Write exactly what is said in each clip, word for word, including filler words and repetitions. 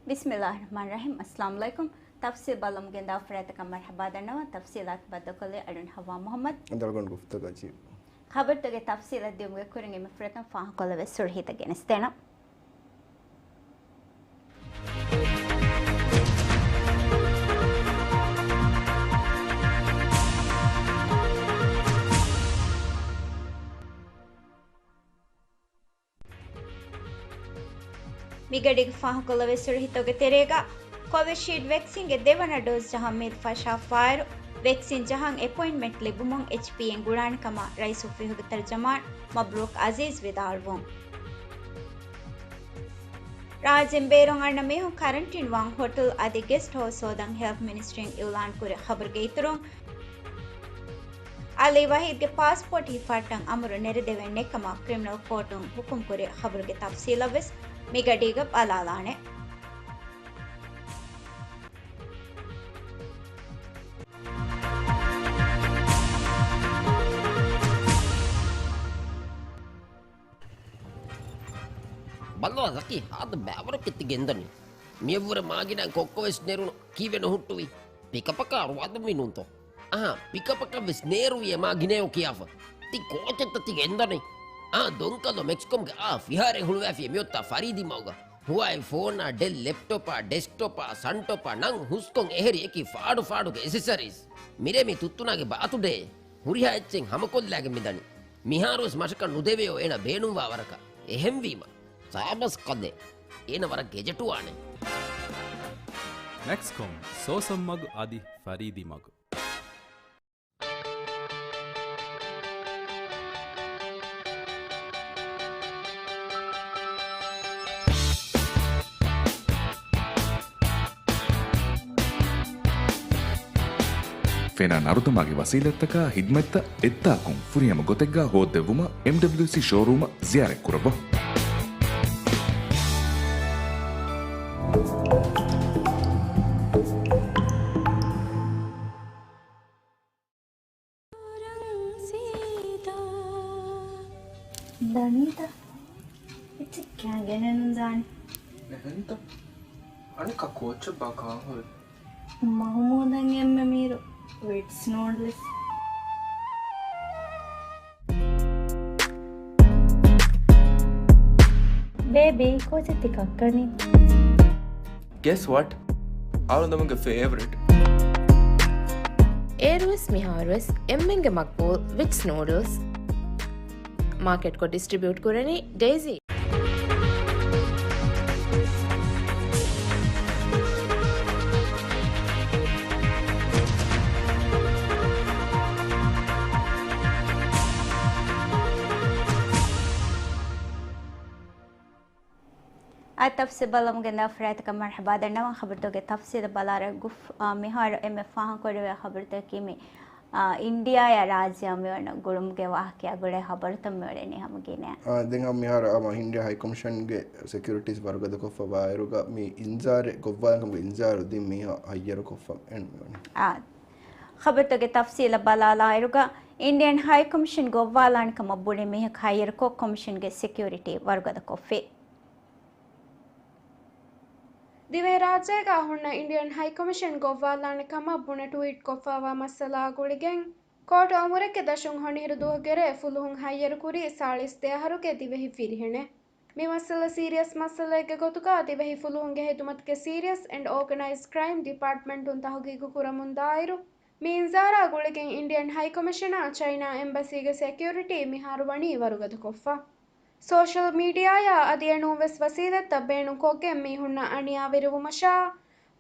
ބިސްމިއްލާހި ރަޙްމާނި ރަޙީމް. އައްސަލާމު ޢަލައިކުމް. ތަފްސީލް ބަލަމުގެން ދާ ފަރާތަކަށް މަރްޙަބާ ދަންނަވަން. ތަފްސީލާތު ބައްދަލުކޮށްލީ އަޅުން ހައްވާ މުޙައްމަދު. ދަޅުގަނޑު ގުފްތަގަ ޖީ. ޚަބަރުތަކުގެ ތަފްސީލަށް ދިޔުމުގެ ކުރިން އެންމެ ފުރަތަމަ ފާހަގަކޮށްލެވޭ ސުރުޚީތައް ގެނެސްދޭނަން. މިގަޑީގެ ފާހަގަކޮށްލެވޭ ސުރުޚީތަކުގެ ތެރޭގަ، ކޮވިޝީލްޑް ވެކްސިންގެ ދެވަނަ ޑޯޒް ޖަހަން މިއަދު ފަށާފައިރު، ވެކްސިން ޖަހަން އެޕޮއިންޓްމަންޓް ލިބުމުން އެޗްޕީއިން ގުޅާނެ ކަމަށް ރައީސް އޮފީހުގެ ތަރްޖަމާން މަބްރޫކް އަޒީޒް ވިދާޅުވުން. ރާއްޖޭން ބޭރުން އަންނަ މީހުން ކަރަންޓީން ވާން ހޮޓެލް އަދި ގެސްޓް ހައުސް ހޯދަން ހެލްތް މިނިސްޓްރީން އިއުލާން ކުރި ޚަބަރުގެ އިތުރުން، އަލީ ވަހީދްގެ ޕާސްޕޯޓް ހިފަހައްޓަން އަމުރު ނެރެދެވޭނެ ކަމަށް ކްރިމިނަލް ކޯޓުން ހުކުމް ކުރި ޚަބަރުގެ ތަފްސީލަށް ވެސް މިގަޑީގަ ބަލާލާނެ. ބައްލަވާ ޒަކީ، ހާދަ ބައިވަރަކަށް ތި ގެންދަނީ. މިއަށްވުރެ މާގިނަ ކޮއްކޮވެސް ނެރުނު ކީއްވެ ނުހުއްޓުވީ؟ ޕިކަޕަކާ ރުވާދުންވީ ނޫންތޯ؟ އާ، ޕިކަޕަކަށް ވެސް ނޭރުވިޔޭ މާގިނަޔޯ ކިޔާފަ. ތި ކޯޗެއްތަ ތި ގެންދަނީ؟ އާ، ދޮންކަލޯ މެކްސްކޮމްގެ އާ ފިހާރައެއް ހުޅުވާފިޔޭ މިއޮތްތާ ފަރީދީ މަގުގަ. ހުވާއި ފޯނާ، ޑެލް ލެޕްޓޮޕާ، ޑެސްކްޓޮޕާ، ސަންޓޮޕާ، ނަން ހުސްކޮން އެހެރި އެކި ފާޑު ފާޑުގެ އެސެސަރީސް. މިރޭ މި ތުއްތުނާގެ ބާތުޑޭ. ހުރިހާ އެއްޗެއް ހަމަކޮށްލާގެން މިދަނީ. މިހާރުވެސް މަށަކަށް ނުދެވެޔޯ އޭނަ ބޭނުންވާ ވަރަކަށް. އެހެންވީމަ، ސާބަސް ކަލޭ. އޭނަ ވަރަށް ގެޖެޓުވާނެ. މެކްސްކޮމް، ސޯސަން މަގު އަދި ފަރީދީ މަގު. ފެނާ ނަރުދަމާގެ ވަސީލަތްތަކާ ހިދްމަތްތައް އެއްދާކުން ފުރިހަމަ ގޮތެއްގާ ހޯއްދެއްވުމަށް އެމްޑަބްލިއުސީ ޝޯރޫމަށް ޒިޔާރަތްކުރައްވާ. ދަނީތަ؟ އެއްޗެއް ކާން ގެނެއް ނުދާނެ. އެހެންތަ؟ އަނެއްކާ ކޯއްޗެއްބާ ކާން ހުރީ؟ މަހުމޫދަށް އެންމެ މީރު ވިޓްސް ނޫޑްލްސް. ބޭބީ، ކޯޗެއް ތި ކައްކަނީ؟ Guess what? އަޅުގަނޑުގެ ފޭވަރިޓް. އޭރުވެސް މިހާރުވެސް އެންމެންގެ މަގްބޫލް ވިޓްސް ނޫޑްލްސް. މާކެޓްކޮށް ޑިސްޓްރިބިއުޓް ކުރަނީ ޑޭޒީ. އަދި ތަފްސީލް ބަލަމުގެ ނަފްރާތަކަށް މަރްޙަބާ ދަންނަވަން. ޚަބަރުތަކުގެ ތަފްސީލަށް ބަލާރަ ގުފް، އާ، މިހާރު އެންމެ ފާހަގަކުރެވޭ ޚަބަރުތަކީ މި، އާ، އިންޑިއާއާ ރާއްޖެއާ މިވަން ގުޅުމުގެ ވާހަކަޔާ ގުޅޭ ޚަބަރުތައް މިއުޅެނީ ހަމަ ގިނަ. އާ، ދެން ހަމަ މިހާރު ހަމަ އިންޑިއާ ހައި ކޮމިޝަންގެ ސެކިއުރިޓީސް ވަރުގަދަކޮށްފަ ވާއިރުގަ މި އިންޒާރެއް ގޮއްވާލަން ކަމުގެ އިންޒާރު ދިން މީހާ ހައްޔަރުކޮށްފަ އެންމެ ވަނީ. އާ، ޚަބަރުތަކުގެ ތަފްސީލަށް ބަލާލާއިރުގަ، އިންޑިއަން ހައި ކޮމިޝަން ގޮއްވާލާނެ ކަމަށް ބުނި މީހަކު ހައްޔަރުކޮށް، ކޮމިޝަންގެ ސެކިއުރިޓީ ވަރުގަދަކޮށްފި. ދިވެހިރާއްޖޭގަ ހުންނަ އިންޑިއަން ހައި ކޮމިޝަން ގޮއްވާލާނެ ކަމަށް ބުނެ ޓުވީޓް ކޮށްފައިވާ މައްސަލާ ގުޅިގެން، ކޯޓު އަމުރެއްގެ ދަށުން ހޮނިހިރު ދުވަހުގެ ރޭ ފުލުހުން ހައްޔަރުކުރީ ސާޅީސް ދެ އަހަރުގެ ދިވެހި ފިރިހެނެއް. މި މައްސަލަ ސީރިއަސް މައްސަލައެއްގެ ގޮތުގަ ދިވެހި ފުލުހުންގެ ހިދުމަތުގެ ސީރިއަސް އެންޑް އޯގަނައިޒްޑް ކްރައިމް ޑިޕާޓްމަންޓުން ތަހުގީގު ކުރަމުންދާއިރު، މި އިންޒާރާ ގުޅިގެން އިންޑިއަން ހައި ކޮމިޝަނާ ޗައިނާ އެމްބަސީގެ ސެކިއުރިޓީ މިހާރު ވަނީ ވަރުގަދަކޮށްފަ. ސޯޝަލް މީޑިއާއާ އަދި އެނޫންވެސް ވަސީލަތްތައް ބޭނުންކޮށްގެން މީހުންނަށް އަނިޔާވެރިވުމަށާ،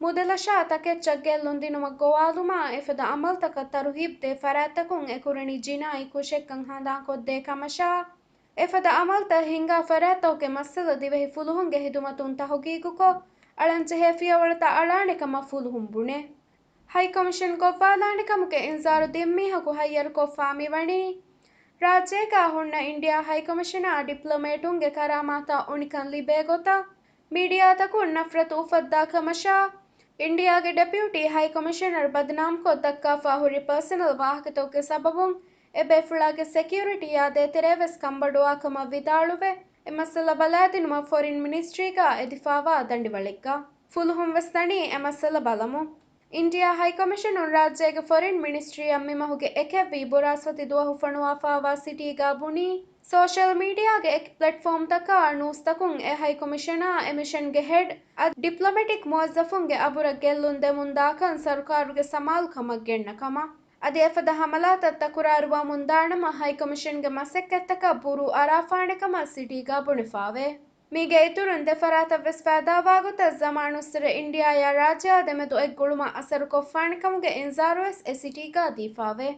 މުދަލަށާ ތަކެއްޗަށް ގެއްލުން ދިނުމަށް ގޮވާލުމާ އެފަދަ އަމަލުތަކަށް ތަރުހީބުދޭ ފަރާތްތަކުން އެކުރަނީ ޖިނާއީ ކުށެއްކަން ހަނދާންކޮށްދޭ ކަމަށާ، އެފަދަ އަމަލުތައް ހިންގާ ފަރާތްތަކުގެ މައްސަލަ ދިވެހި ފުލުހުންގެ ހިދުމަތުން ތަހުގީގުކޮށް، އަޅަންޖެހޭ ފިޔަވަޅުތައް އަޅާނެ ކަމަށް ފުލުހުން ބުނޭ. ހައި ކޮމިޝަން ގޮއްވާލާނެ ކަމުގެ އިންޒާރު ދިން މީހަކު ހައްޔަރުކޮށްފާ މިވަނީ، ރާއްޖޭގަ ހުންނަ އިންޑިއާ ހައި ކޮމިޝަނާ ޑިޕްލޮމޭޓުންގެ ކަރާމާތަށް އުނިކަން ލިބޭ ގޮތަށް މީޑިއާތަކުން ނަފްރަތު އުފައްދާ ކަމަށާ، އިންޑިއާގެ ޑެޕިއުޓީ ހައި ކޮމިޝަނަރު ބަދުނާމްކޮށް ދައްކާފާ ހުރި ޕާސަނަލް ވާހަކަތަކުގެ ސަބަބުން އެ ބޭފުޅާގެ ސެކިއުރިޓީއާ ދޭތެރޭ ވެސް ކަންބޮޑުވާ ކަމަށް ވިދާޅުވެ، އެ މައްސަލަ ބަލާދިނުމަށް ފޮރިން މިނިސްޓްރީގަ އެދިފާވާ ދަނޑިވަޅެއްގަ. ފުލުހުން ވެސް ދަނީ އެ މައްސަލަ ބަލަމުން. އިންޑިއާ ހައިކޮމިޝަނުން ރާއްޖޭގެ ފޮރިން މިނިސްޓްރީއަށް މި މަހުގެ އެކެއްވީ ބުރާސްފަތި ދުވަހު ފޮނުވާފާވާ ސިޓީގާ ބުނީ، ސޯޝަލް މީޑިއާގެ އެކި ޕްލެޓްފޯމްތަކާ ނޫސްތަކުން އެ ހައިކޮމިޝަނާ އެ މިޝަންގެ ހެޑް އަދި ޑިޕްލޮމެޓިކް މުވައްޒަފުންގެ އަބުރަށް ގެއްލުން ދެމުންދާކަން ސަރުކާރުގެ ސަމާލުކަމަށް ގެންނަ ކަމަށް. އަދި އެފަދަ ހަމަލާތައް ތަކުރާރުވާމުންދާނަމަ ހައިކޮމިޝަންގެ މަސައްކަތްތަކަށް ބުރޫ އަރާފާނެ ކަމަށް ސިޓީގާ ބުނެފާވޭ. މީގެ އިތުރުން ދެ ފަރާތަށް ވެސް ފައިދާވާގޮތަށް ޒަމާނުއްސުރެ އިންޑިއާޔާ ރާއްޖެއާ ދެމެދު އެއްގުޅުމަށް އަސަރުކޮށްފާނެ ކަމުގެ އިންޒާރު ވެސް އެ ސިޓީގާ ދީފާވޭ.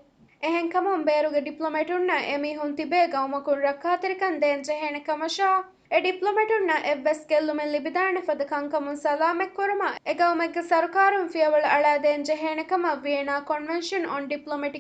އެހެންކަމުން ބޭރުގެ ޑިޕްލޮމެޓުންނަށް އެމީހުން ތިބޭ ގައުމަކުން ރައްކާތެރިކަން ދޭން ޖެހޭނެ ކަމަށާ، އެ ޑިޕްލޮމެޓުންނަށް އެއްވެސް ގެއްލުމެއް ލިބިދާނެ ފަދަ ކަންކަމުން ސަލާމަތްކުރުމަށް އެ ގައުމެއްގެ ސަރުކާރުން ފިޔަވަޅު އަޅާދޭން ޖެހޭނެ ކަމަށް ވިއެނާ ކޮންވެންޝަން އޮން ޑިޕްލޮމެޓިކް